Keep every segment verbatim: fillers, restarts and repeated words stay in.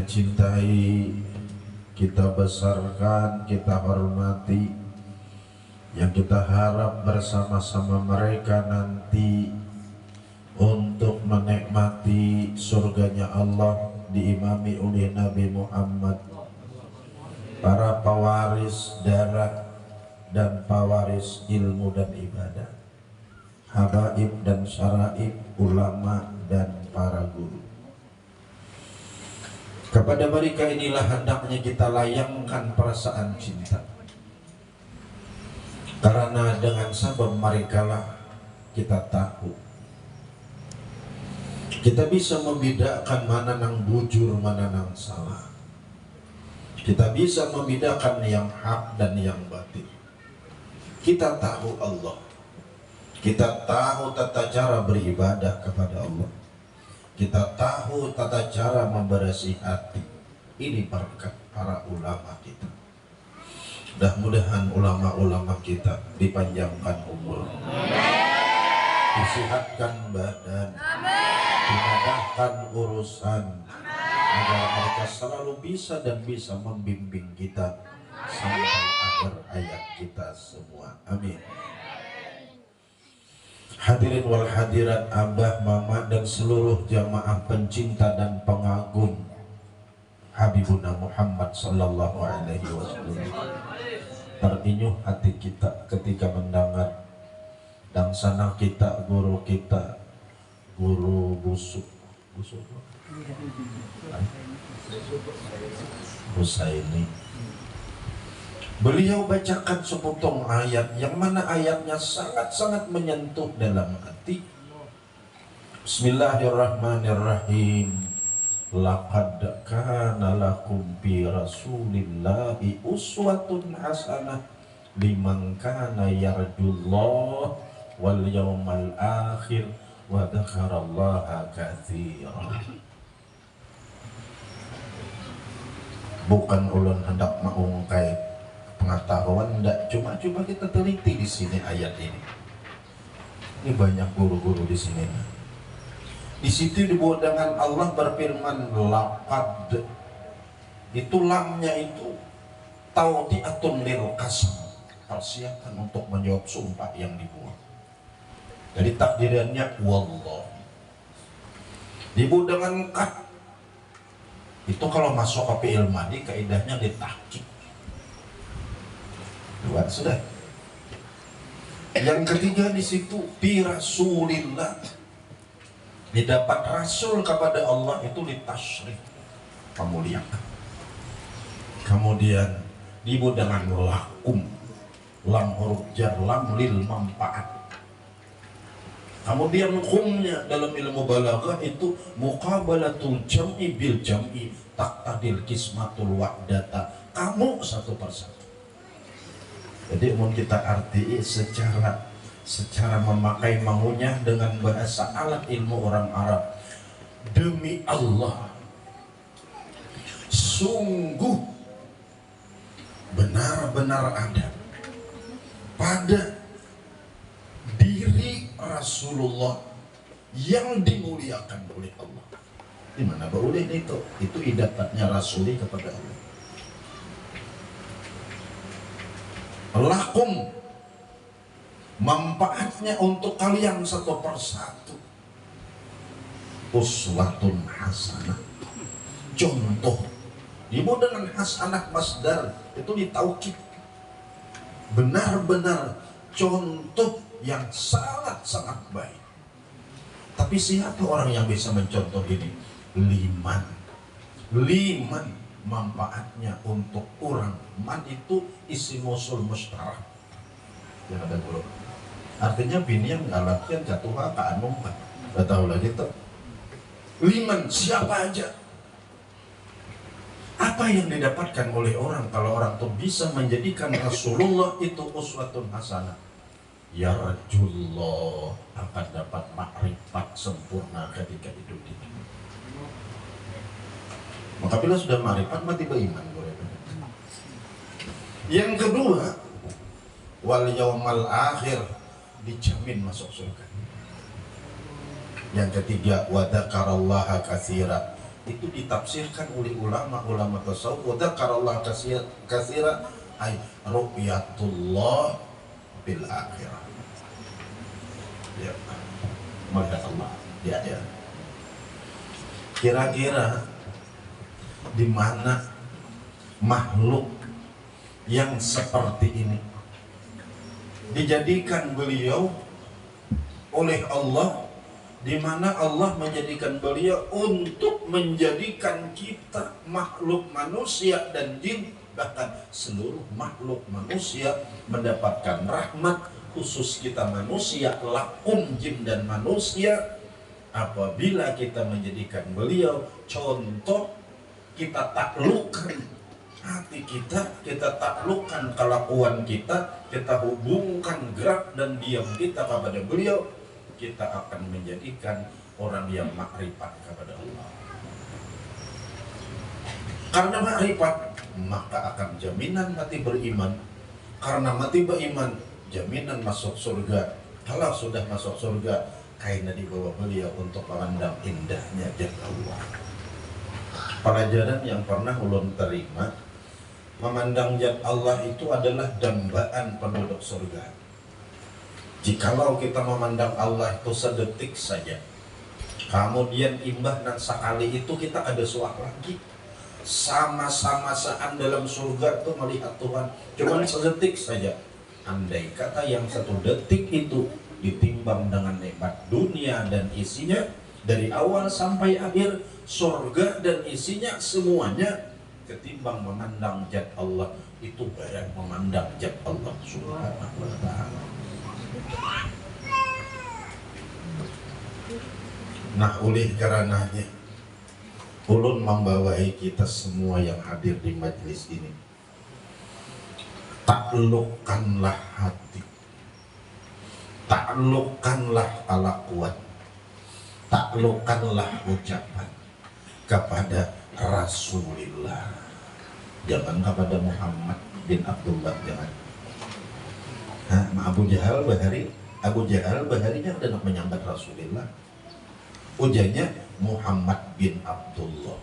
cintai, kita besarkan, kita hormati, yang kita harap bersama-sama mereka nanti untuk menikmati surganya Allah diimami oleh Nabi Muhammad, para pewaris darah dan pewaris ilmu dan ibadah, habaib dan syaraib, ulama dan para guru. Kepada mereka inilah hendaknya kita layangkan perasaan cinta. Karena dengan sabab merekalah kita tahu. Kita bisa membedakan mana nang bujur, mana nang salah. Kita bisa membedakan yang hak dan yang batil. Kita tahu Allah. Kita tahu tata cara beribadah kepada Allah. Kita tahu tata cara memberesi hati. Ini berkat para ulama kita. Mudah-mudahan ulama-ulama kita dipanjangkan umur, disehatkan badan, dimudahkan urusan, agar mereka selalu bisa dan bisa membimbing kita sampai akhir hayat kita semua. Amin. Hadirin wal hadirat, abah, mama, dan seluruh jamaah pencinta dan pengagum Habibuna Muhammad sallallahu alaihi wasallam. Terinyuh hati kita ketika mendengar dangsanak kita, guru kita, guru Busuk, Busuk apa? Husaini. Beliau bacakan sepotong ayat yang mana ayatnya sangat-sangat menyentuh dalam hati. Bismillahirrahmanirrahim. Laqad kana lakum fi Rasulillahi uswatun hasanah liman kana yarjullah wal yaumal akhir wa dzakarallaha katsira. Bukan ulun handak maungkai pengetahuan, ndak. Cuma cuba kita teliti di sini ayat ini. Ini banyak guru-guru di sini. Nah. Di situ dibuat dengan Allah berfirman, laqad. Itu lamnya itu taudiatun lil qasam. Persiapan untuk menjawab sumpah yang dibuat. Jadi takdirannya wallahi. Dibuat dengan qad. Itu kalau masuk ke fi'il madi, kaidahnya ditahqiq. Dua sudah. Yang ketiga di situ, fi Rasulillah. Didapat Rasul kepada Allah itu litasyrif, memuliakan. Kemudian dibuat dengan lakum, lam huruf jar, lam lil manfaat. Kemudian kumnya dalam ilmu balaghah itu muqabalatul jam'i bil jam'i taqtadil qismatul wahdata. Kamu satu persatu. Jadi mun kita artii secara secara memakai mangunyah dengan bahasa alat ilmu orang Arab. Demi Allah, sungguh benar-benar ada pada diri Rasulullah yang dimuliakan oleh Allah. Di mana baulih itu? Itu idapatnya Rasuli kepada Allah. Lakum, manfaatnya untuk kalian satu persatu. Uswatun hasanah. Contoh. Ibu dengan hasanah masdar itu ditaukid. Benar-benar contoh yang sangat-sangat baik. Tapi siapa orang yang bisa mencontoh ini? Liman. Liman manfaatnya untuk orang. Man itu isim mausul mustarak. Yang ada guru. Artinya bini yang galak yang jatuh ke anu kan. Gak tahu lagi tuh. Liman siapa aja. Apa yang didapatkan oleh orang kalau orang tuh bisa menjadikan Rasulullah itu uswatun hasanah? Yarjullah, akan dapat makrifat sempurna ketika hidup di dunia. Maka bila sudah makrifat, mati beriman. Yang kedua, wal yaumal akhir, dijamin masuk surga. Yang ketiga, wa dzakarallaha katsira, itu ditafsirkan oleh ulama-ulama tasawuf, wa dzakarallaha katsir-, katsira, ay ru'yatullah fil akhirah. Ya, melihat Allah di akhirat. Kira-kira di mana makhluk yang seperti ini dijadikan beliau oleh Allah, di mana Allah menjadikan beliau untuk menjadikan kita makhluk manusia dan jin, bahkan seluruh makhluk manusia mendapatkan rahmat, khusus kita manusia, lakum jin dan manusia, apabila kita menjadikan beliau contoh, kita taklukkan hati kita, kita taklukkan kelakuan kita, kita hubungkan gerak dan diam kita kepada beliau, kita akan menjadikan orang yang makrifat kepada Allah. Karena makrifat, maka akan jaminan mati beriman. Karena mati beriman, jaminan masuk surga. Kalau sudah masuk surga, kaina dibawa beliau untuk memandang indahnya zat Allah. Pelajaran yang pernah ulun terima, memandang zat Allah itu adalah dambaan penduduk surga. Jikalau kita memandang Allah itu sedetik saja, kemudian imbah nan sakali itu kita kada suah lagi. Sama-sama saan dalam surga tu melihat Tuhan, cuman sedetik saja. Andai kata yang satu detik itu ditimbang dengan nikmat dunia dan isinya, dari awal sampai akhir, surga dan isinya semuanya, ketimbang memandang zat Allah, itu barat memandang zat Allah Subhanahu wa Ta'ala. Nah, oleh karenanya, ulun membawai kita semua yang hadir di majlis ini, taklukkanlah hati, taklukkanlah kelakuan, taklukkanlah ucapan kepada Rasulillah. Jangan kepada Muhammad bin Abdullah, jangan. Nah, Abu Jahal bahari, Abu Jahal bahari kada handak menyambat Rasulillah. Ujarnya Muhammad bin Abdullah.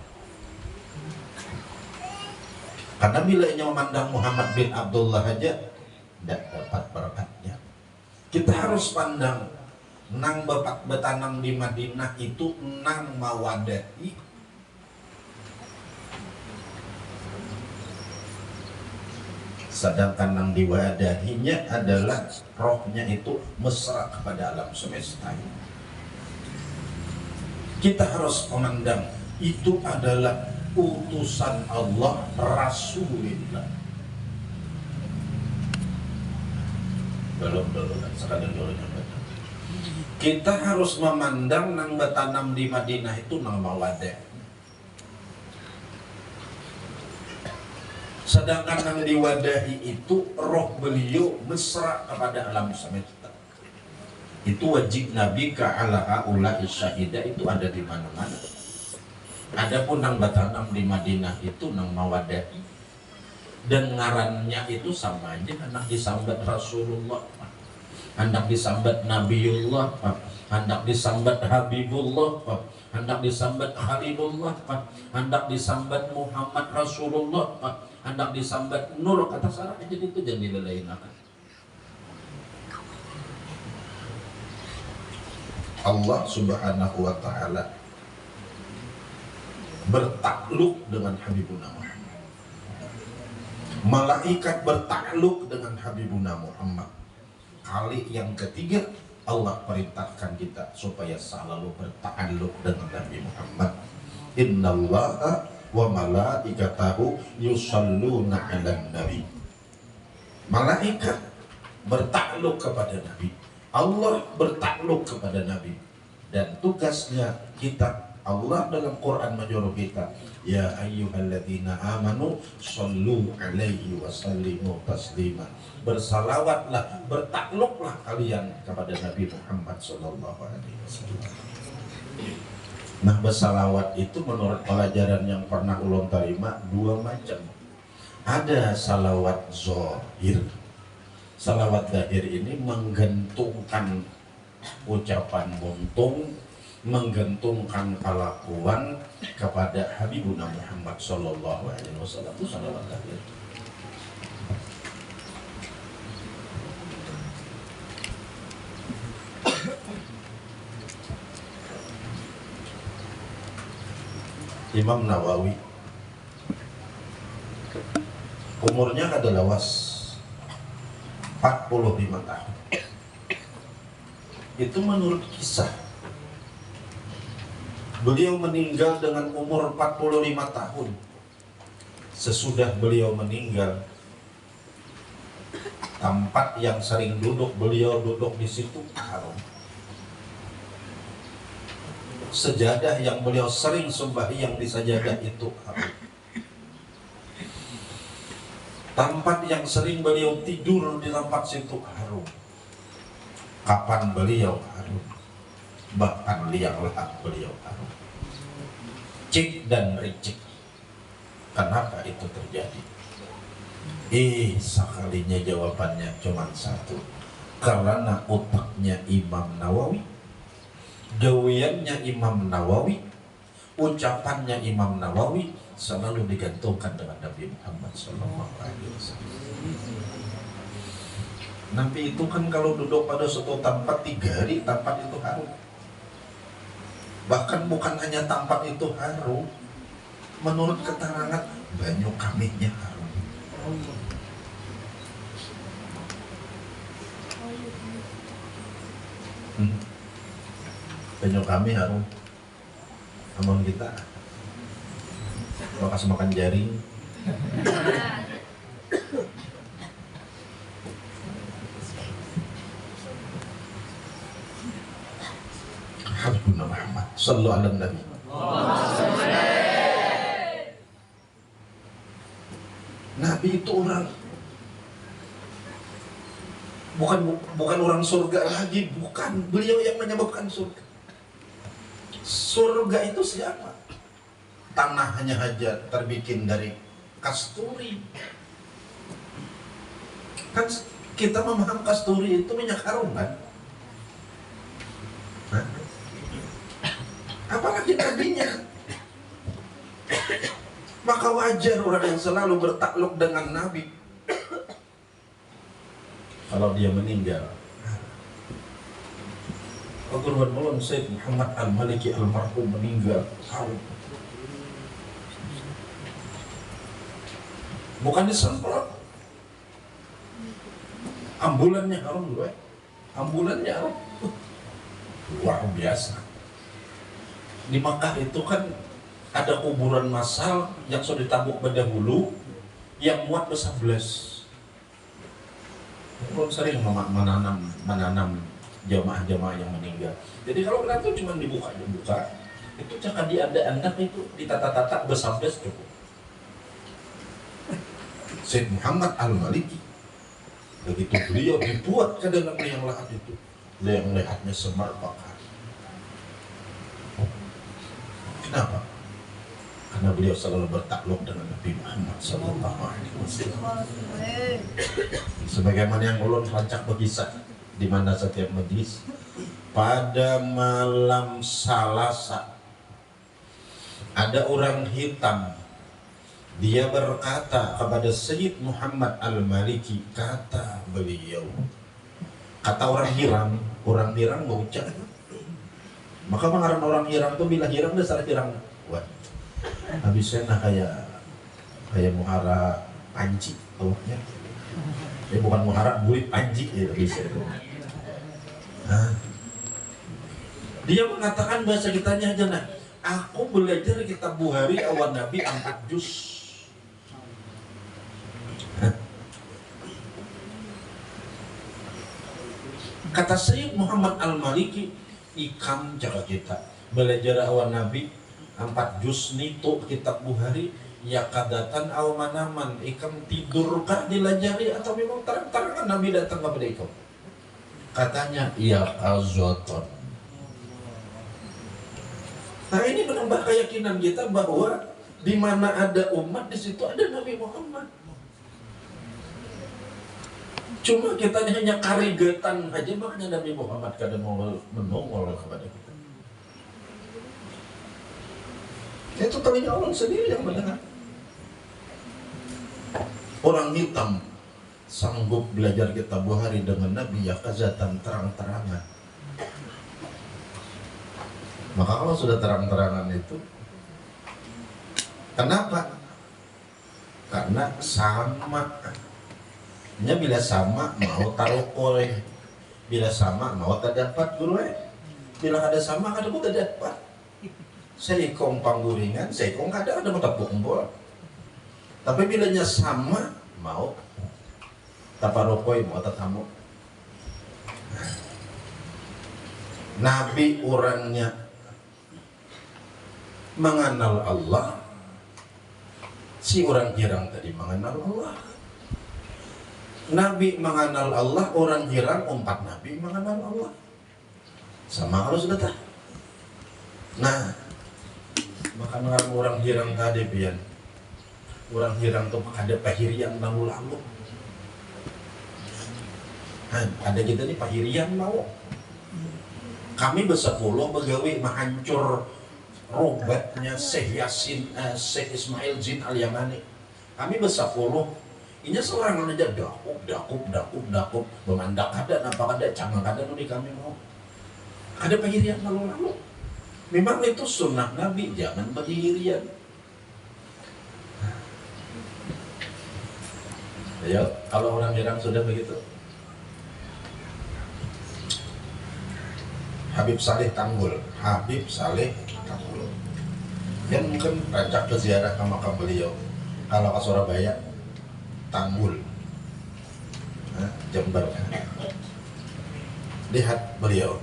Karena bila inya memandang Muhammad bin Abdullah aja, tidak dapat berkatnya. Kita harus pandang nang bapak batanam di Madinah itu nang mawadahi, sedangkan nang diwadahinya adalah rohnya itu mesra kepada alam semesta. Kita harus memandang itu adalah utusan Allah, Rasulillah. Belum dulu, sekadar dulu nyambat. Kita harus memandang nang batanam di Madinah itu nang mawadah. Sedangkan nang diwadahi itu roh beliau mesra kepada alam semesta. Itu wajib Nabi ka ala haula'i syahida itu ada di mana-mana. Adapun nang batanam di Madinah itu nang mawadahi. Dan ngarannya itu sama aja, handak disambat Rasulullah, handak disambat Nabiullah, handak disambat Habibullah, handak disambat Khalilullah, handak disambat Muhammad Rasulullah, handak disambat Nur, kata sarah aja itu, jangan dilalainakan. Allah Subhanahu wa Ta'ala bertakluk dengan Habibuna Muhammad. Malaikat bertakluk dengan Habibuna Muhammad. Kali yang ketiga, Allah perintahkan kita supaya selalu bertakluk dengan Nabi Muhammad. Innallaha wa malaikatahu yusalluna 'alan nabi. Malaikat bertakluk kepada Nabi. Allah bertakluk kepada Nabi. Dan tugasnya kita, Allah dalam Quran menyuruh kita, "Ya ayyuhalladzina amanu sallu alaihi wa sallimu taslima." Bersalawatlah, bertakluklah kalian kepada Nabi Muhammad sallallahu alaihi wasallam. Nah, bersalawat itu menurut pelajaran yang pernah ulun terima dua macam. Ada salawat zahir. Salawat zahir ini menggantungkan ucapan muntung, menggantungkan kalakuan kepada Habibuna Muhammad sallallahu alaihi wasallam. Itu salawat akhir. Imam Nawawi umurnya kada lawas, empat puluh lima tahun. Itu menurut kisah. Beliau meninggal dengan umur empat puluh lima tahun. Sesudah beliau meninggal, tempat yang sering duduk beliau duduk di situ harum. Sejadah yang beliau sering sembahyang di sajadah itu harum. Tempat yang sering beliau tidur di tempat situ harum. Kapan beliau harum, bahkan liang lahat beliau harum. Cik dan ricik. Kenapa itu terjadi? Ih, sakalinya jawabannya cuma satu. Karena utaknya Imam Nawawi, gawiannya Imam Nawawi, ucapannya Imam Nawawi selalu digantungkan dengan Nabi Muhammad sallallahu alaihi wasallam. Nabi itu kan kalau duduk pada suatu tempat tiga hari, tempat itu harum. Bahkan bukan hanya tempat itu harum, menurut keterangan banyu kamihnya harum. Hmm. Banyu kamih harum. Amun kita bakas makan jaring. Habibuna Muhammad, sallu ala nabi. Nabi itu orang bukan bukan orang surga lagi, bukan. Beliau yang menyebabkan surga. Surga itu siapa? Tanahnya saja terbikin dari kasturi. Kan kita memaham kasturi itu minyak harum, kan? Hah? Apalagi nabinya. Maka wajar orang yang selalu bertakluk dengan Nabi kalau dia meninggal. Keguruan ulun Sayyid Muhammad Al-Maliki almarhum meninggal. Bukan disemprot. Ambulannya harum dulu, eh. Ambulannya harum. Luar biasa. Di Makkah itu kan ada kuburan masal yang sudah ditabuk berdahulu, yang muat besar belas. Ulun sering mema- menanam menanam jamaah-jamaah yang meninggal. Jadi kalau kita tuh cuma dibuka dibuka, itu cakap dianda-anda itu ditata-tata besar belas cukup. Sayyid Muhammad Al-Maliki, begitu beliau dibuat ke dalam liang lahat itu, liang lahatnya semerbak. Kenapa? Karena beliau selalu bertakluk dengan Nabi Muhammad sallallahu alaihi wasallam. Sebagaimana yang ulun rancak berkisah di mana setiap majlis, pada malam Salasa ada orang hitam, dia berkata kepada Sayyid Muhammad Al-Maliki, kata beliau, kata orang hirang, orang hirang baucap. Maka pengaran orang hirang tu bila hirang dasar hirang. Wah, habisnya nah kayak kayak muhara panci awaknya. Ya bukan muhara, burit panci ya habisnya itu. Nah, dia mengatakan bahasa kitanya aja nah. Aku belajar kitab Buhari awan Nabi ampat juz. Kata Sayyid Muhammad Al-Maliki, ikam jaga kita belajar awan Nabi ampat juz nitu kitab Buhari, ya kadatan awan manaman, ikam tidur kah dilajari atau memang terang-terangan Nabi datang kepada ikam? Katanya, iya kazoton. Nah, ini menambah keyakinan kita bahwa di mana ada umat, di situ ada Nabi Muhammad. Cuma kita ini hanya karigatan aja, makanya Nabi Muhammad kada mau menongol kepada kita. Itu telinga ulun sendiri yang mendengar. Orang hitam sanggup belajar kitab Bukhari dengan Nabi, ya kazatan terang-terangan. Maka kalau sudah terang-terangan itu, kenapa? Karena sama. Nya bila sama mau tarukul, bila sama mau tadapat guru eh. Bila kada sama kada mau tadapat. Seikung pangguringan, seikung kada ada mau tepuk empul. Tapi bilanya sama mau taparukui mau tetamu. Nabi urangnya mengenal Allah, si orang hirang tadi mengenal Allah. Nabi mengenal Allah, orang hirang umpat Nabi mengenal Allah. Sama kalau sudah tah. Nah, maka ngaran orang hirang tadi pian. Orang hirang tu kada pahirian lalu-lalu. Nah, ada kita ni pahirian mau. Kami bersepuluh begawi mahancur robatnya Syekh Yasin, eh, Syekh Ismail Zin Al Yamani. Kami bersepuluh. Inya seorang aja dakup, dakup, dakup, dakup. Bemandak kada, napa kada, cangang kada nuni kami mau. Kada pahirian lalu-lalu. Memang itu sunnah Nabi, jangan pahirian. Ya, kalau orang hirang sudah begitu. Habib Saleh Tanggul, Habib Saleh Tanggul. Yang mungkin rancak ke ziarah ke makam beliau. Kalau ke Surabaya, Tanggul, nah, Jember. Lihat beliau.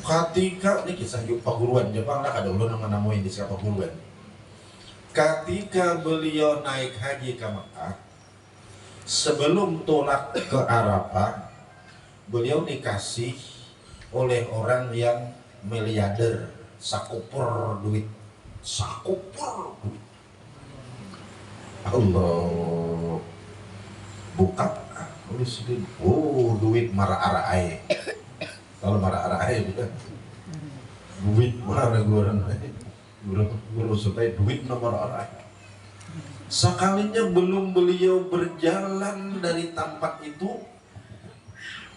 Ketika ini kisah yuk paguruan Jepang lah, ada ulun yang menamui di siapa paguruan. Ketika beliau naik haji ke Mekah, sebelum tulak ke Arafah, beliau dikasih oleh orang yang miliarder sakupur duit, sakupur duit. Allah buka, oh, duit mara araai. Kalau mara araai bukan duit mara gurun. Guru, guru supaya duit nomor orang. Sekalinya belum beliau berjalan dari tempat itu,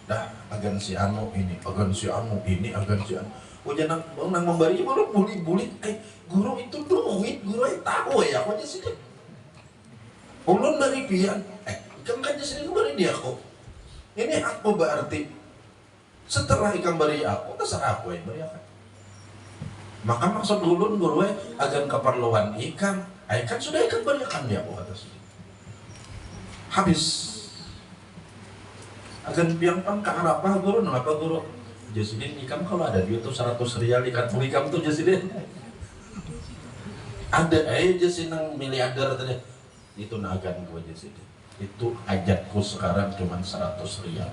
dah agan si anu ini, agan si anu ini, agan si anu. Oh jangan nang memberi baru bulit-bulit. Eh guru itu duit, guru eh tahu ya aku aja sih. Ulun dari pian, eh kan kan sini beri dia aku. Ini aku berarti Setelah ikam bari aku, terserah aku yang bari akan. Maka maksud ulun guru eh, agan keperluan ikam, ai kan sudah ikam bari akan di aku kata sudah. Habis. Agan piang pang ka arapah guru, nangapa guru? Jasidin ikam kalau ada duit tu seratus rial ikam tu ikam tu jasidin. Ada aja sih nang miliarder tadi. Itu nagan ku aja sih. Itu hajatku sekarang cuma seratus rial.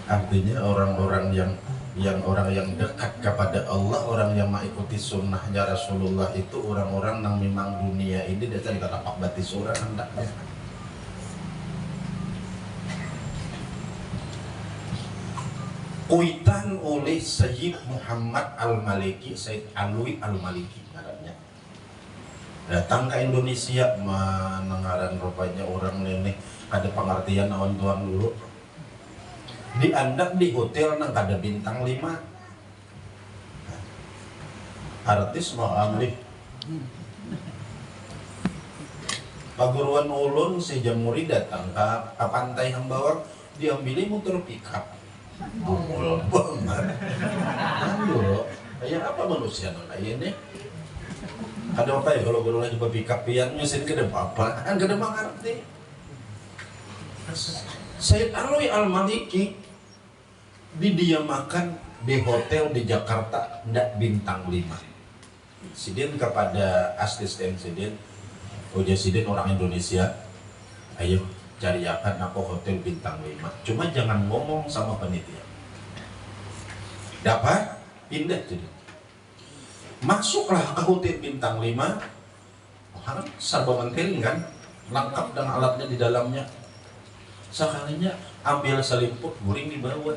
Artinya orang-orang yang yang orang yang dekat kepada Allah, orang yang mengikuti sunnahnya Rasulullah itu orang-orang yang memang dunia ini dia cari tapak batis orang hendaknya. Kuitan oleh Sayyid Muhammad Al-Maliki, Sayyid Alwi Al-Maliki ngarannya. Datang ke Indonesia, mana ngaran rupanya orang ini kada pengertian awan tuan dulu. Diandak di hotel nang kada bintang lima. Artis mau ambil. Paguruan ulun si Jamuri datang ke, ke pantai Hambawang, diambil motor pickup. Bungul banget. Aduh, kayak apa manusia nang kayak ini? Ada apa ya kalau guru lagi berpikap pian mesin kada apa-apa, kan kada mengerti. Sayyid Alwi Al-Maliki didiamakan di hotel di Jakarta ndak bintang lima. Sidin kepada asisten sidin, ujar sidin orang Indonesia, ayo cariakan aku hotel bintang lima. Cuma jangan ngomong sama panitia. Dapat pindah jadi. Masuklah ke hotel bintang lima, orang serba menteling kan, lengkap dengan alatnya di dalamnya. Sekalinya ambil selimut guring di bawah.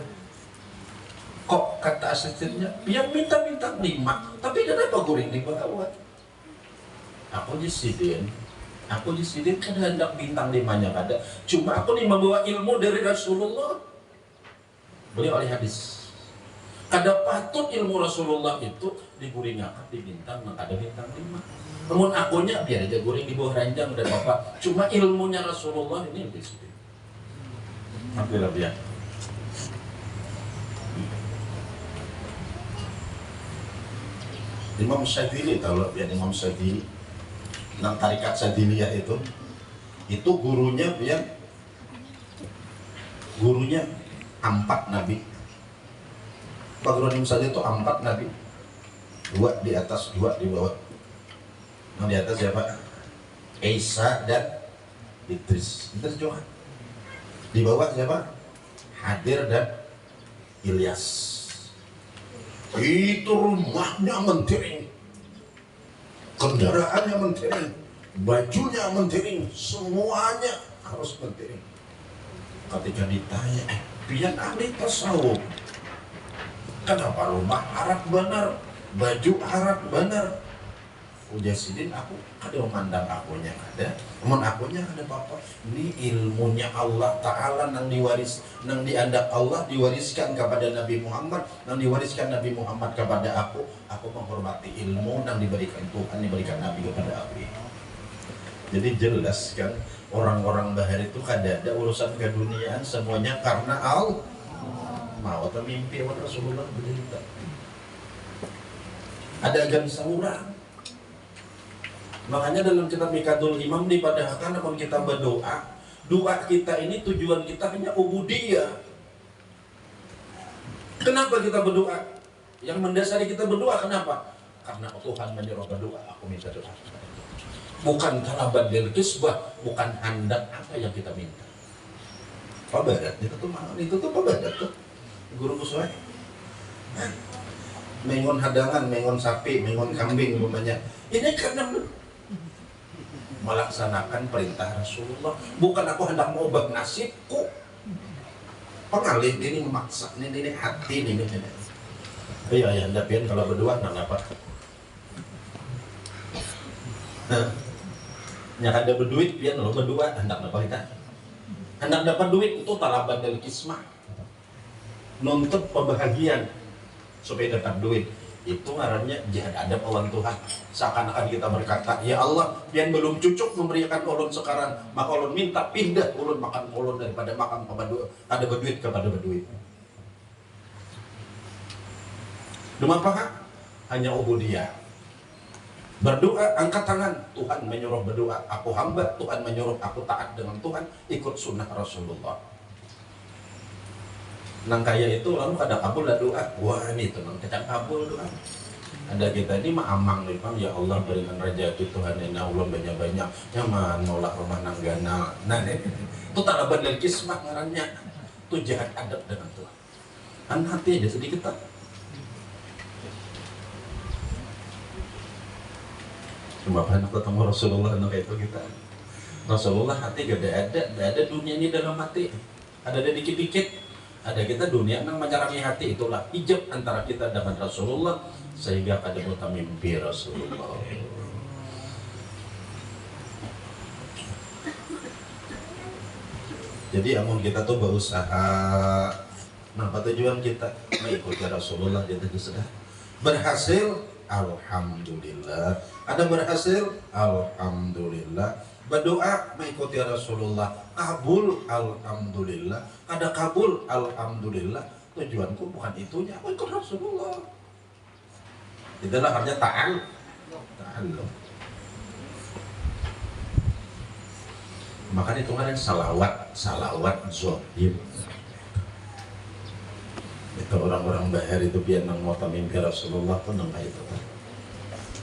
Kok kata asistennya, "Pian minta bintang lima, tapi kenapa guring di bawah?" Aku jar sidin, aku jar sidin kada handak bintang limanya kada, cuma aku ni mambawa ilmu dari Rasulullah. Beliau ahli hadis. Kada patut ilmu Rasulullah itu diguringakan di bintang nang kada bintang lima. Amun akunya, biar aja guring di bawah ranjang, kada apa-apa. Cuma ilmunya Rasulullah ini lebih sulit. Alhamdulillah, biar. Imam Syadzili, tahu lah, biar Imam Syadzili. Nang tarikat Syadziliyah itu, itu gurunya, biar gurunya ampat nabi. Paguruan Imam Syadzili itu ampat nabi, dua di atas, dua di bawah. Yang di atas siapa? Isa dan Idris. Idris juga. Di bawah siapa? Hadir dan Ilyas. Itu rumahnya mentiring, kendaraannya mentiring, bajunya mentiring, semuanya harus mentiring. Ketika ditanya, "Eh, pian ahli tasawuf, kenapa rumah harat banar, baju harat banar?" Ujar sidin, "Aku kada memandang akunya ada, amun akunya ada apa-apa. Ini ilmunya Allah Ta'ala nang diwaris, nang diandak Allah diwariskan kepada Nabi Muhammad, nang diwariskan Nabi Muhammad kepada aku. Aku menghormati ilmu nang diberikan Tuhan, diberikan Nabi kepada aku ini." Jadi jelas kan, orang-orang bahari itu kada ada urusan keduniaan, semuanya karena Allah. Mau mimpi awan Rasulullah bercerita. Ada agan saurang. Makanya dalam kitab Mikadul Imam dipadahakan, amun kita berdoa, doa kita ini tujuan kita hanya ubudiyah. Kenapa kita berdoa? Yang mendasari kita berdoa kenapa? Karena Tuhan menyuruh berdoa, aku minta doa. Bukan talaban lil kisbah, bukan handak apa yang kita minta. Pabarat itu tuh, itu tuh pabarat tuh. Guru Kuswai. Mengon hadangan, mengon sapi, mengon kambing umpamanya. Ini karena melaksanakan perintah Rasulullah. Bukan aku hendak mengubah nasibku. Pengalih ini memaksa ini, ini hati ini. Ayo, ayo, anda pian kalau berdua, nang apa? Nah, yang ada berduit, pian lo berdua, hendak apa kita? Hendak dapat duit itu talaban dari kismah. Nuntut pembahagian supaya dapat duit. Itu ngarannya jihad adab awan Tuhan. Seakan-akan kita berkata, "Ya Allah, pian belum cucuk memberikan ulun sekarang, maka ulun minta pindah ulun makan ulun daripada makam kada berduit kepada berduit." Dumapah hanya ubudiyah. Berdoa, angkat tangan, Tuhan menyuruh berdoa, aku hamba, Tuhan menyuruh, aku taat dengan Tuhan, ikut sunnah Rasulullah. Nang kaya itu lalu kada kabul lah doa. Wah, ini itu nang kacang kabul doa. Ada kita ini mah amang nih, Bang, "Ya Allah, berikan rezeki Tuhan ini ulun banyak-banyak, nyaman nolak rumah nang ganal." Nah, ini itu talaban dari kismah ngarannya. Itu jihad adab dengan Tuhan. Kan hati aja sedikit tak. Cuma pernah ketemu Rasulullah nang itu kita. Rasulullah hati gak ada, ada dunia ini dalam hati. Ada ada dikit-dikit. Ada kita dunia nang menyarangi hati, itulah hijab antara kita dengan Rasulullah sehingga kada buta mimpi Rasulullah. Jadi amun kita tuh berusaha, napa tujuan kita? Mengikuti Rasulullah, kita tuh sudah berhasil, alhamdulillah. Ada berhasil, alhamdulillah. Berdoa mengikuti Rasulullah, kabul, alhamdulillah. Ada kabul, alhamdulillah. Tujuanku bukan itunya, aku ikut Rasulullah. Itulah artinya ta'al-, ta'alum. Makanya itu kan salawat, salawat zohir. Itu orang-orang bahar itu biar nang mau mimpi Rasulullah pun nang itu.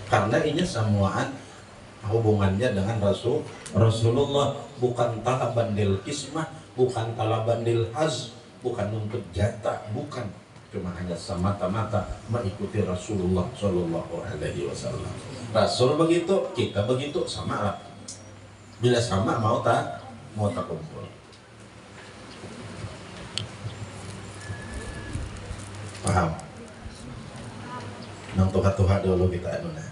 Karena ini semuaan hubungannya dengan Rasul, Rasulullah, bukan talaban lil kismah, bukan talaban lil haz, bukan nuntut jatah, bukan. Cuma hanya semata-mata mengikuti Rasulullah Shallallahu Alaihi Wasallam. Rasul begitu, kita begitu, sama lah. Bila sama mau tak mau tak kumpul. Paham? Nang tuha-tuha dulu kita anu nah.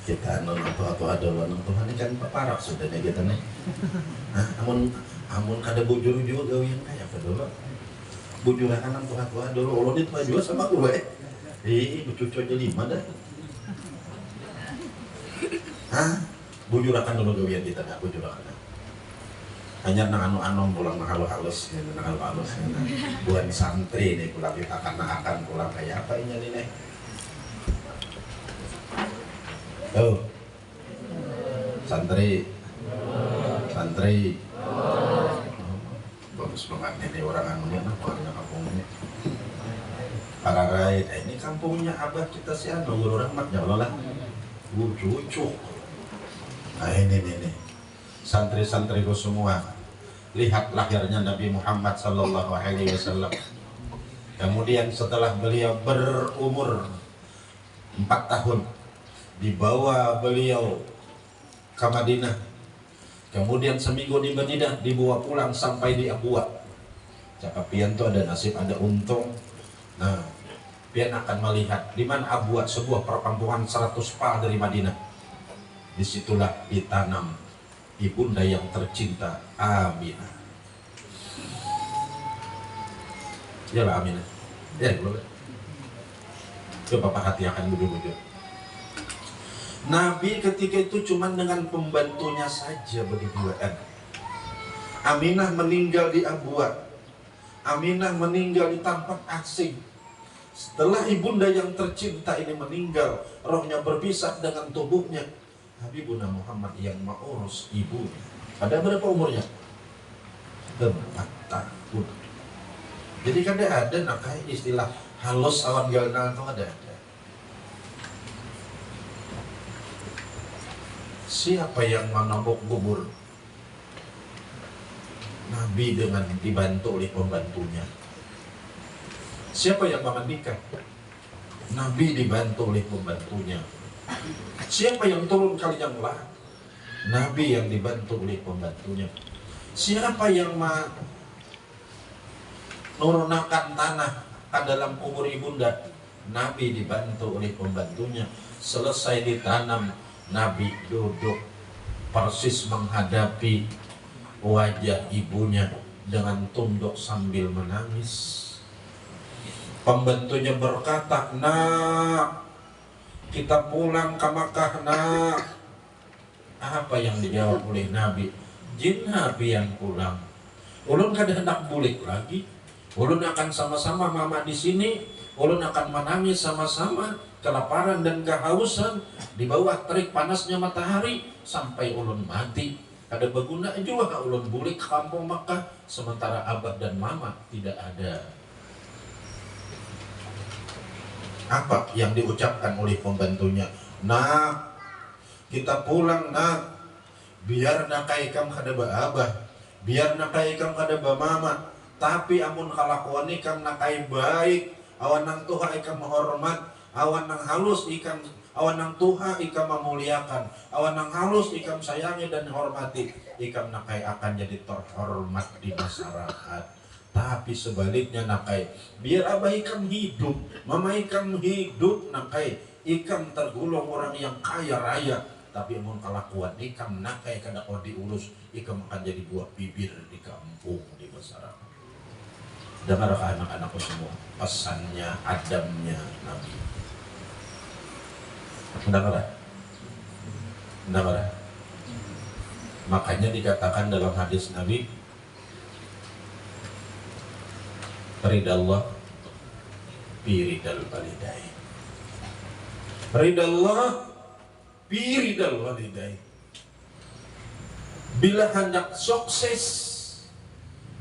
Kita anu nang tuha-tuha dulu, nang tuha ni kan paparak sudah nih kita nih. Hah? Amun, amun kada bujur jua gawian kaya apa dulu? Bujurakan nang tuha-tuha dulu, ulun ni tuha jua sama gua eh. Ih, becucu aja lima dah. Hah? Bujurakan dulu gawian kita dah, bujurakan. Hanya nang anu-anu pulang nang halus-halus, nang halus-halus. Buhan santri ini pulang kita akan akan pulang kaya apa inya ni nih? Tuh. Santri. Santri. Bagus banget ini orang anunya nah, warga kampungnya. Pararai, eh, ini kampungnya abah kita si anu, guru rahmat ya Allah lah. Cucu. Nah ini nih nih. Santri-santriku semua, lihat lahirnya Nabi Muhammad sallallahu alaihi wasallam. Kemudian setelah beliau berumur empat tahun, dibawa beliau ke Madinah. Kemudian seminggu di Madinah, dibawa pulang sampai di Abwa. Cakap pian tuh ada nasib, ada untung. Nah, pian akan melihat di mana Abwa, sebuah perkampungan seratus pa dari Madinah. Disitulah ditanam ibunda yang tercinta, Aminah. Iyalah, Aminah. Ya, boleh. Coba perhatiakan bujur-bujur. Nabi ketika itu cuman dengan pembantunya saja berduaan. Aminah meninggal di Abwa. Aminah meninggal di tampat asing. Setelah ibunda yang tercinta ini meninggal, rohnya berpisah dengan tubuhnya, Habibuna Muhammad yang mengurus ibunya. Pada berapa umurnya? Empat tahun. Jadi kada ada nak istilah halus awan ganal itu kada ada. Siapa yang manambuk kubur? Nabi dengan dibantu oleh pembantunya. Siapa yang mangandikan? Nabi dibantu oleh pembantunya. Siapa yang turun kali yang lah? Nabi yang dibantu oleh pembantunya. Siapa yang ma nurunakan tanah ke dalam kubur ibunda? Nabi dibantu oleh pembantunya. Selesai ditanam, Nabi duduk persis menghadapi wajah ibunya dengan tunduk sambil menangis. Pembantunya berkata, "Nak, kita pulang ke Makkah, nak." Apa yang dijawab oleh Nabi? "Jinha pian pulang. Ulun kada hendak bulik lagi. Ulun akan sama-sama mama di sini. Ulun akan menangis sama-sama, kelaparan dan kehausan di bawah terik panasnya matahari sampai ulun mati. Kada berguna jua ulun bulik ke kampung Makkah sementara abah dan mama tidak ada." Apa yang diucapkan oleh pembantunya? "Nak, kita pulang, nak. Biar nakai ikam kada baabah, biar nakai ikam kada bamama, tapi amun kalakuan ikam nakai baik, awan nang tuha ikam hormat, awan nang halus ikam, awan nang tuha ikam mamuliakan, awan nang halus ikam sayangi dan hormati, ikam nakai akan jadi terhormat di masyarakat. Tapi sebaliknya, nakai, biar abah ikam hidup, mama ikam hidup, nakai, ikam tergolong orang yang kaya raya, tapi amun kalakuan ikam nakai kada kawa diurus, ikam akan jadi buah bibir di kampung, di masyarakat." Dengar kah anak-anakku semua, pesannya, adabnya Nabi? Dengar, dengar. Makanya dikatakan dalam hadis Nabi, "Ridallah fi ridal walidain." Ridallah fi ridal walidain. Bila hendak sukses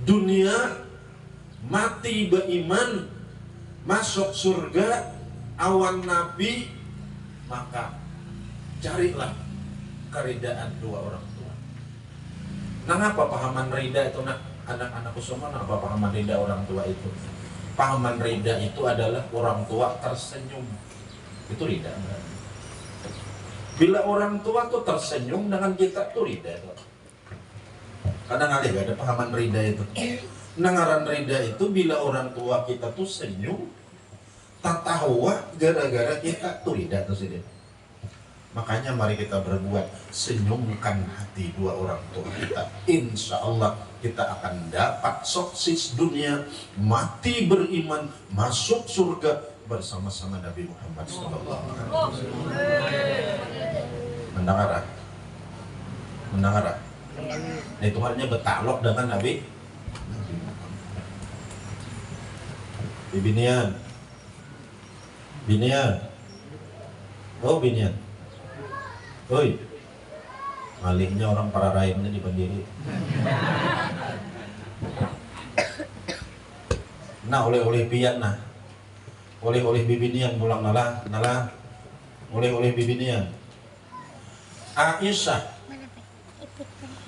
dunia, mati beriman, masuk surga awan Nabi, maka carilah keridaan dua orang tua. Nangapa pahaman rida itu, nak, anak-anak kusuma, nangapa pahaman rida orang tua itu? Pahaman rida itu adalah orang tua tersenyum. Itu rida berarti. Bila orang tua tuh tersenyum dengan kita tuh rida tuh. Kada ngalih ada pahaman rida itu. Nang ngaran rida itu bila orang tua kita tuh senyum Tatawa gara-gara kita tuh, tidak tuh sini. Makanya mari kita berbuat, senyumkan hati dua orang tua kita. Insya Allah kita akan dapat sukses dunia, mati beriman, masuk surga bersama-sama Nabi Muhammad sallallahu alaihi wasallam. Mendengar ah? Mendengar ah? Nah, itu artinya bertakluk dengan Nabi. Bibinian, binian, oh binian, oi, malingnya orang para raimnya di pendiri. Nah, oleh-oleh pian nah, oleh-oleh bibinian pulang nala nala, oleh-oleh bibinian. Aisyah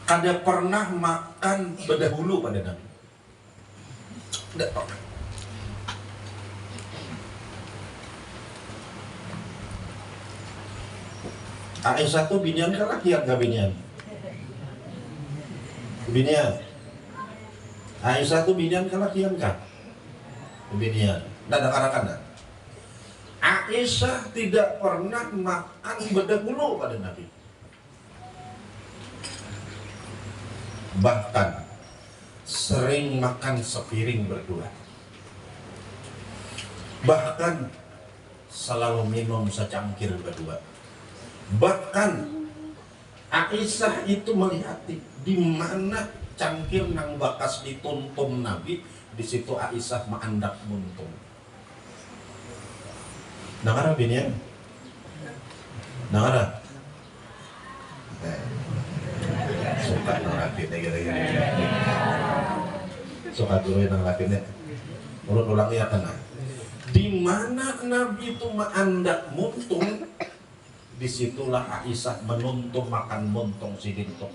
kada pernah makan bedahulu pada Nabi. Ndak pernah. Aisyah tuh binian kah lakian kah binian? Binian. Aisyah tuh binian kah lakian kah? Binian. Ndak ada karakan dah. Aisyah tidak pernah makan bedahulu pada Nabi. Bahkan sering makan sepiring berdua. Bahkan selalu minum secangkir berdua. Bahkan Aisyah itu melihati di mana cangkir nang bakas dituntum Nabi, di situ Aisyah maandak muntung. Nangara binian? Nangara? Eh, suka nang laki ni gara-gara ini. Suka guru nang laki ni. Ulun ulangi akan nah. Di mana Nabi tu maandak muntung, di situlah Aisyah menuntum makan muntung sidin tu.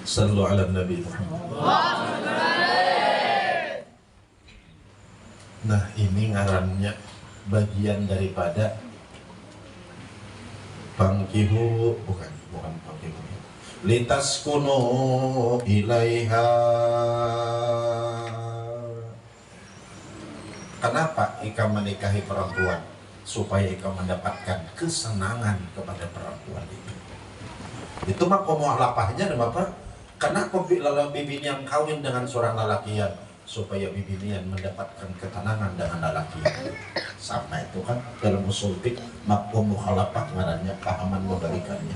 Sallu ala Nabi Muhammad. Nah, ini ngarannya bagian daripada pangkihu, bukan, bukan pangkihu. Litaskunu ilaiha. Kenapa ikam menikahi perempuan? Supaya ikam mendapatkan kesenangan kepada perempuan itu. Itu mah komo lapahnya, ada apa? Kenapa bi-, lala-, bibinian kawin dengan seorang lalakian? Supaya bibinian mendapatkan ketenangan dengan lalakian. Sama itu kan dalam usul fik, mafhum mukhalafah ngarannya, pahaman membalikannya.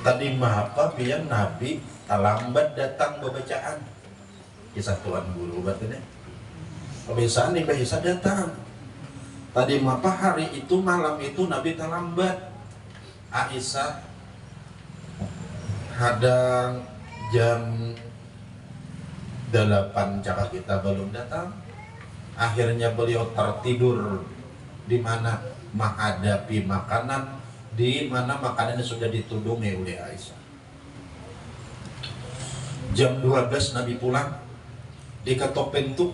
Tadi mengapa biar Nabi terlambat datang bebacaan? Kisah Tuan Guru berarti nih. Kebiasaan nih Mbah Isa datang. Tadi mapa hari itu, malam itu Nabi terlambat. Aisyah hadang jam delapan cakap kita belum datang. Akhirnya beliau tertidur di mana menghadapi makanan, di mana makanannya sudah ditudungi oleh Aisyah. Jam dua belas Nabi pulang, diketok pintu,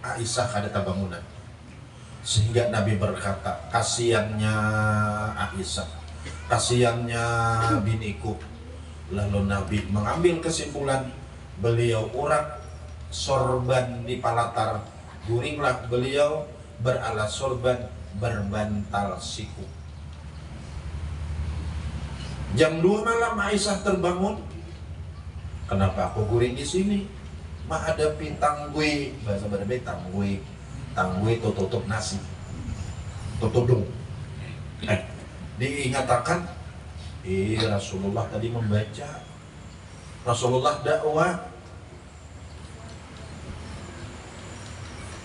Aisyah kada tabangunan. Sehingga Nabi berkata, "Kasiannya Aisyah, kasiannya biniku." Lalu Nabi mengambil kesimpulan, beliau urak sorban di palatar, guringlah beliau beralas sorban, berbantal siku. Jam dua malam Aisyah terbangun. "Kenapa aku guring di sini? Menghadapi tanggui," bahasa Badai tanggui. Tanggui itu tutup nasi. Tutudung. Eh, diingatakan, "Ih, Rasulullah tadi membaca. Rasulullah dakwah."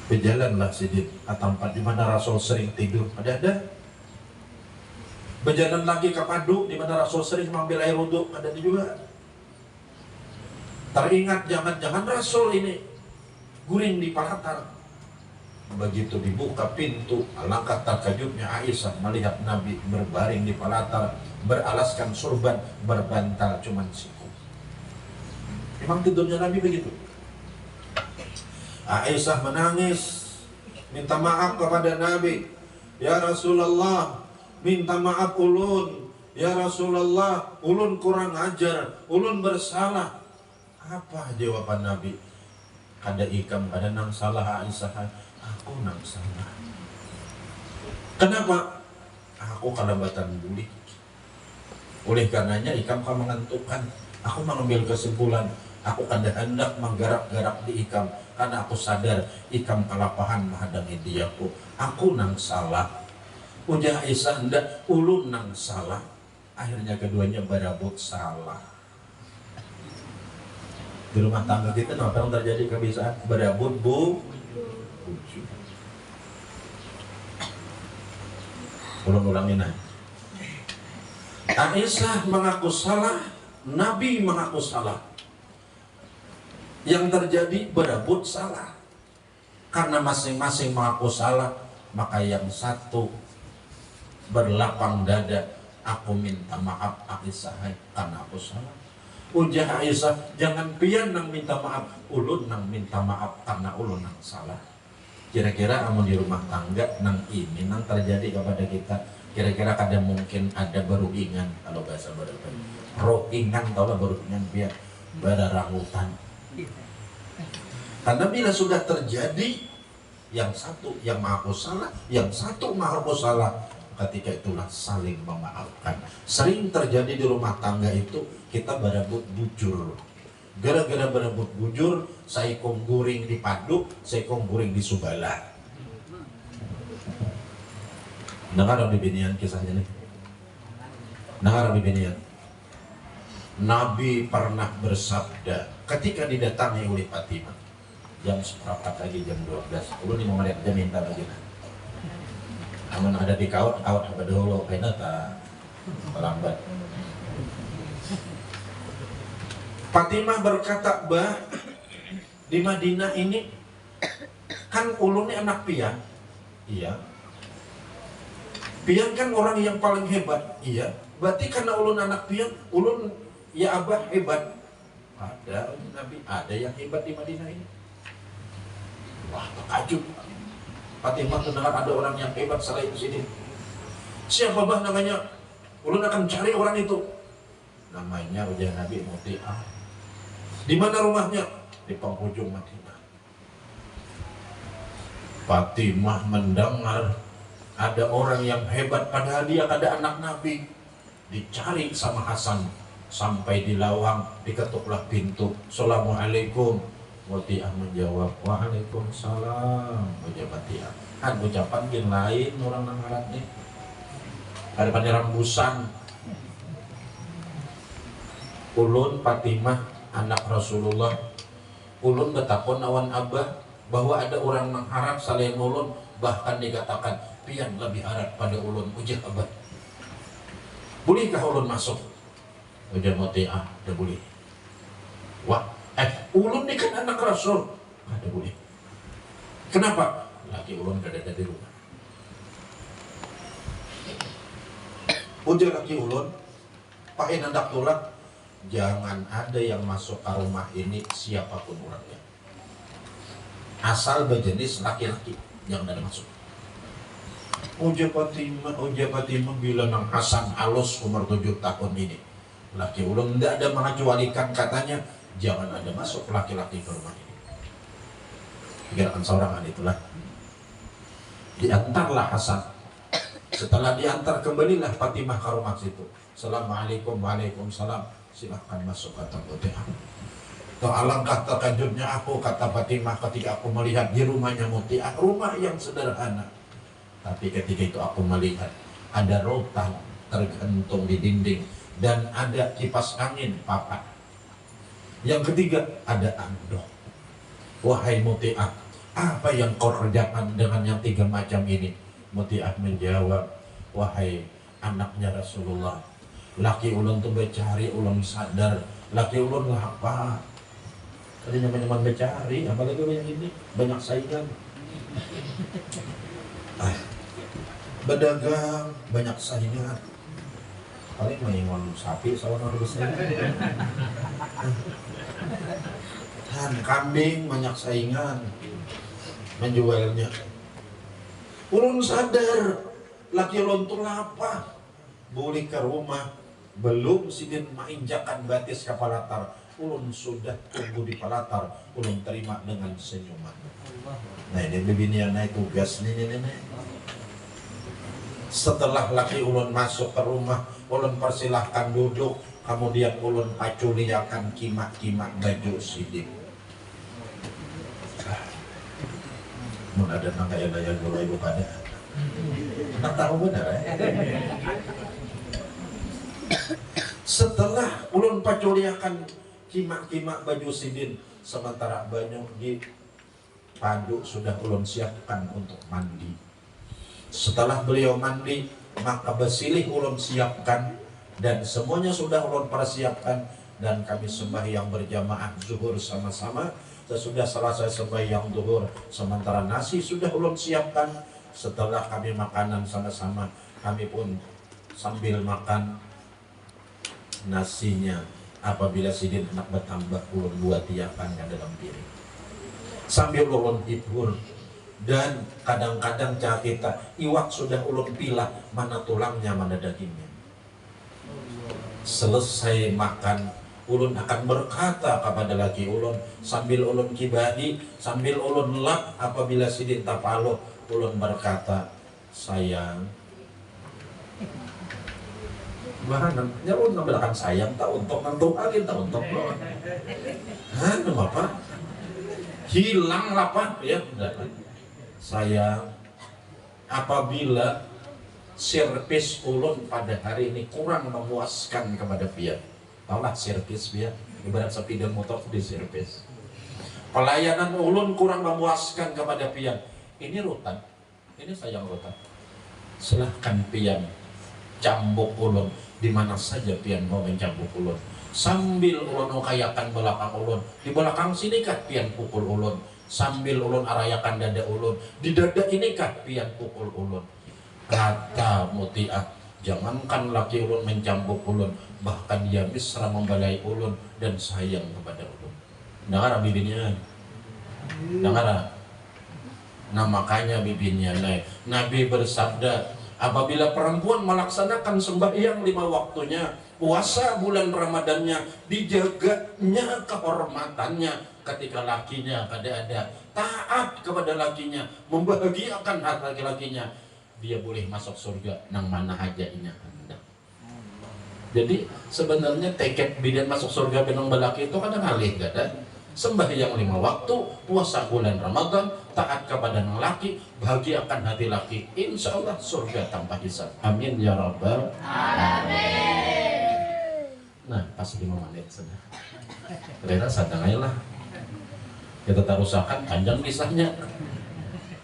Bejalanlah sidin ke tempat di mana Rasul sering tidur. Ada-ada. Bejalan lagi ke padu di mana Rasul sering mengambil air wudhu. Ada-ada juga. Teringat, jangan-jangan Rasul ini guring di palatar. Begitu dibuka pintu, alangkah terkejutnya Aisyah melihat Nabi berbaring di palatar, beralaskan surban, berbantal cuman siku. Memang tidurnya Nabi begitu. Aisyah menangis, minta maaf kepada Nabi, "Ya Rasulullah, minta maaf ulun. Ya Rasulullah, ulun kurang ajar, ulun bersalah." Apa jawaban Nabi? Kada ikam kada nang salah, Aisyah, aku nang salah. Kenapa? Aku kalabatan bulih. Oleh karenanya ikam ka menentukan. Aku mengambil kesimpulan. Aku kada hendak menggerak-gerak di ikam karena aku sadar ikam kalapahan mahadangi diaku. Aku nang salah. Ujar Aisyah, ndak, ulun nang salah. Akhirnya keduanya barabut salah. Di rumah tangga kita napa yang terjadi kebiasaan? Barabut bu, bujur. Ulun ulangi nah. Aisyah mengaku salah, Nabi mengaku salah. Yang terjadi barabut salah. Karena masing-masing mengaku salah, maka yang satu berlapang dada, aku minta maaf Aisyah hai, karena aku salah. Ujar Aisyah, jangan pian nang minta maaf, ulun nang minta maaf karena ulun nang salah. Kira-kira amun di rumah tangga nang ini nang terjadi kepada kita, kira-kira kada mungkin ada beruingan, kalau bahasa Barat, roingan, tahu lah beruingan, biar bararangutan. Karena bila sudah terjadi, yang satu yang mengaku salah, yang satu mengaku salah, ketika itulah saling memaafkan. Sering terjadi di rumah tangga itu, kita barabut bujur. Gara-gara barabut bujur, saikung guring di padu, saikung guring di subala. Dengar dong bibinian kisahnya nih. Dengar dong bibinian. Nabi pernah bersabda ketika didatangi oleh Fatimah, jam seperempat lagi, jam dua belas. Ulun ni mamadat aja minta lagi nah. Amun ada di kawat, kawat apa dahulu, kena ta terlambat. Fatimah berkata, bah, di Madinah ini kan ulun ni anak pian, iya. Pian kan orang yang paling hebat, iya. Berarti karena ulun anak pian, ulun ya abah hebat. Ada Nabi, ada yang hebat di Madinah ini. Wah, terkajut. Fatimah mendengar ada orang yang hebat selain sidin. Siapa bah namanya? Ulun akan cari orang itu. Namanya ujar Nabi Mutiah. Di mana rumahnya? Di penghujung Madinah. Fatimah mendengar ada orang yang hebat, padahal dia kada anak Nabi. Dicari sama Hasan sampai di lawang, diketuklah pintu. Assalamualaikum. Mutiah menjawab, "Waalaikumsalam." Ujar Mutiah. Kan ucapan gin lain orang nang ngaran nih. Ada panyarambusan. Ulun Fatimah, anak Rasulullah. Ulun batakun awan abah bahwa ada urang nang harat salain ulun, bahkan dikatakan, "Pian labih harat pada ulun," ujar abah. "Bulihkah ulun masuk?" ujar Mutiah. "Kada bulih." "Wah, eh, ulun ni kan anak rasul." "Kada bulih." "Kenapa?" "Laki ulun kadada di rumah." Ujar laki ulun, pahin handak tulak, "Jangan ada yang masuk ka rumah ini, siapapun urangnya. Asal bajenis laki-laki, jangan ada masuk." Ujar Fatimah, ujar Fatimah, bila nang Hasan halus umur tujuh tahun ini, laki ulun ndak ada mengecualikan katanya, "Jangan ada masuk laki-laki ke rumah ini." Pikirakan saurangan itulah. Diantarlah Hasan. Setelah diantar, kembalilah Fatimah ke rumah situ. "Assalamualaikum." "Waalaikumsalam." "Silahkan masuk," kata Mutiah. Toh, alangkah terkejutnya aku, kata Fatimah, ketika aku melihat di rumahnya Mutiah, rumah yang sederhana. Tapi ketika itu aku melihat ada rotan tergantung di dinding dan ada kipas angin papat. Yang ketiga, ada anduk. "Wahai Mutiah, apa yang kau kerjakan dengan yang tiga macam ini?" Mutiah menjawab, "Wahai anaknya Rasulullah, laki ulun tu bacari, ulun sadar laki ulun lapar." Tadi nyaman-nyaman bacari, apalagi banyak ini, banyak saingan. Ah, badagang, banyak saingan. Paling maingon sapi sawan orang besar. Han kambing banyak saingan menjualnya. Ulun sadar laki ulun tu lapar. Bulik ke rumah, belum sidin mainjakan batis ka palatar, Ulun sudah tunggu di palatar, ulun terima dengan senyuman. Nah, ini bibinian ai tugas nini, nini. Setelah laki ulun masuk ke rumah, ulun persilahkan duduk, kemudian ulun paculiakan kimak-kimak baju sidin. Mun ada nang kaya gaya gulai bukannya. Nang tahu benar, eh? Setelah ulun paculiakan kimak-kimak baju sidin, sementara banyu di padu sudah ulun siapkan untuk mandi. Setelah beliau mandi, maka besilih ulun siapkan dan semuanya sudah ulun persiapkan, dan kami sembahyang berjamaah zuhur sama-sama. Sesudah selesai sembahyang zuhur, sementara nasi sudah ulun siapkan, setelah kami makanan sama-sama, kami pun sambil makan nasinya. Apabila sidin handak bertambah, ulun buatiakan ka dalam piring sambil ulun hibur. Dan kadang-kadang cara kita, iwak sudah ulun pilah, mana tulangnya, mana dagingnya. Selesai makan, ulun akan berkata kepada laki ulun sambil ulun kibahi, sambil ulun lap. Apabila sidin tapaluh, ulun berkata, "Sayang." Mana? Nya ulun ngambil akan sayang, tak untuk ngantuk lagi, tak untuk lo. Hah, apa? Hilang lapah, ya. Sayang, apabila servis ulun pada hari ini kurang memuaskan kepada pian, tahulah servis pian, ibarat sepeda motor tu di servis. Pelayanan ulun kurang memuaskan kepada pian, ini rutan, ini sayang rutan. Silahkan pian cambuk ulun di mana saja pian mau mencambuk ulun. Sambil ulun ukayakan belakang ulun, di belakang sini kah pian pukul ulun? Sambil ulun arayakan dada ulun, di dada ini kah pian pukul ulun? Kata Mutiah, jangankan laki ulun mencambuk ulun, bahkan ia mesra membalai ulun dan sayang kepada ulun. Dengar, bibinian. Dengar. Nah, makanya bibinian ai, Nabi bersabda, apabila perempuan melaksanakan sembahyang lima waktunya, puasa bulan Ramadannya, dijaganya kehormatannya ketika lakinya kada ada, taat kepada lakinya, membahagiakan hati laki-lakinya, dia boleh masuk surga nang mana haja inya handak. Jadi, sebenarnya tiket bidan masuk surga benang balaki itu kada ngalih, kada. Sembahyang lima waktu, puasa bulan Ramadan, taat kepada nang laki, bahagiakan hati laki, insya Allah surga tanpa hisab. Amin ya rabbal alamin. Nah, pas lima menit sudah. Rela sadang aja lah. Kita tarusakan panjang kisahnya.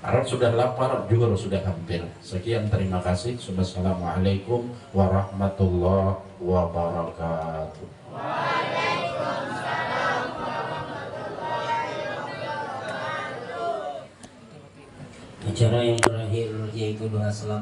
Parut sudah lapar, juhur sudah hampir. Sekian, terima kasih. Wassalamualaikum warahmatullahi wabarakatuh. Acara yang terakhir yaitu doa selamat.